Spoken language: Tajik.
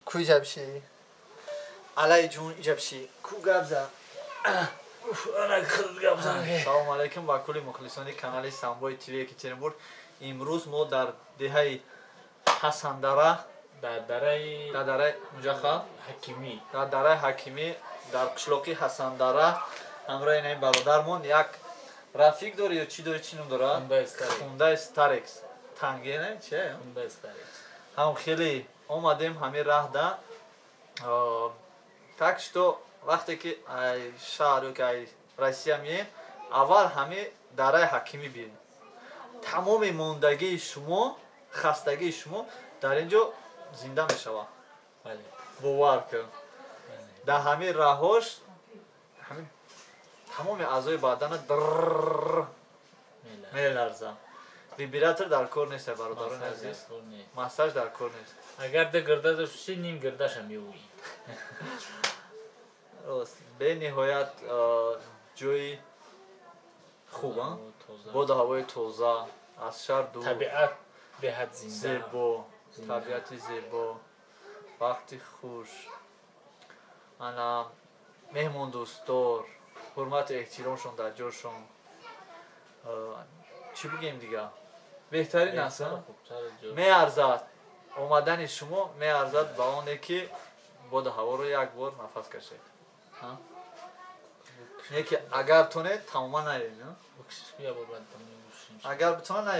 Ку иҷабши, алай ҷун, иҷабши, ку гап зан. Салому алайкум ба кулли мухлисони канали Самбои ТВ Екатеринбург. Имрӯз мо дар деҳаи Ҳасандара, дар дараи дар дараи Муҷаха Ҳакимӣ. Дар дараи Ҳакимӣ, дар қишлоқи Ҳасандара ҳамроҳи инаи бародармон як рафик дори ё чӣ дори, чӣ ном дорад? Хундай Старекс танге не чи? Хундай Старекс. Ҳам хеле омадем ҳамин раҳда. Так что вақте ки ай шаҳр ё ки ай Россия мием, аввал ҳами дараи Ҳакимӣ бием. Тамоми мондагии шумо, хастагии шумо дар ин ҷо зинда мешавад. Бовар кун, дар ҳамин раҳош ҳамин тамоми аъзои бадана дрррр меларза. Вибратор дар кор нест, бародарони азиз, массаж дар кор нест. Агар ду гирда дошташи, ним гирдаша меӯӣ. Рост, бениҳоят ҷои хуб, боду ҳавои тоза, аз шаҳр дур. Табиат беҳад зинда. Зебо, табиати зебо, вақти хуш, ана меҳмондӯстдор, ҳурмату эҳтиромшон дар ҷошон. Чӣ бигем дига? Беҳтарин аст, меарзад омадани шумо, меарзад ба оне ки боду ҳаворо як бор нафас кашед. Не ки агар тонед, тамоман наед, агар битона.